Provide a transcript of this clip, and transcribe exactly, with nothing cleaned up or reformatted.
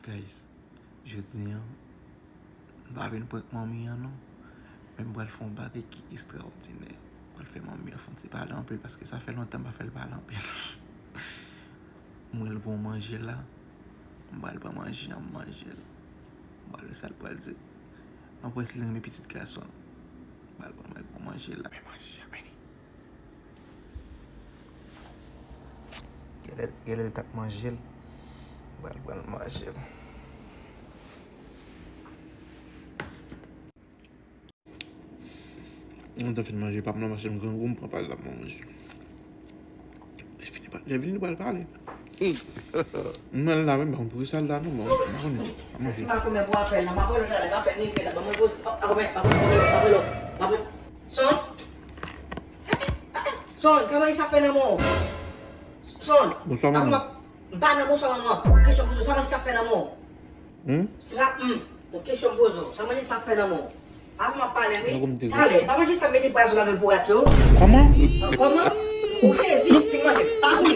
Guys, jodi an, m pa vin prank manmi an non. Men m pral fè yon bagay ki estraòdinè. M pral fè manmi an fè yon ti pale anpil paske sa fè lontan m pa fè l pale anpil. M wè l gon manje la. M pral pran manje an, m manje l. M pral wè sa l pral di. Anpwès li renmen pitit gason l. M pral pran manje la. Men manje a, men li. Genlè, genlè l t ap manje l. M pral pran l manje l. Mwen te fin manje pa m nan, paske m grangou, m pran pa l la pou manje. Lè fini pa, lè vini, nou pral pale. M nan la menm, m pa konn poukisa l la non, bon, m pa konnen. M pa manje. Mèsi makomè pou apèl la. M ap rele w talè, m apèl Nilke la, ban mwen poze. Oh, makomè, makomè, makomè, makomè, makomè. Son. Son, sa manje sa fè nan men w? Son. Bonswa, manman. M pa nan bonswa, manman. Kesyon poze w, sa manje sa fè nan men w? Hmm? Se pa, hmm. Bon, kesyon m poze w. Sa manje sa fè nan men w? Avan m ap pale, wi. Talè, pa manje sa mete pwazon ladan l pou rat yo. Kòman? Kòman? Ou sezi, fin manje. Pa kou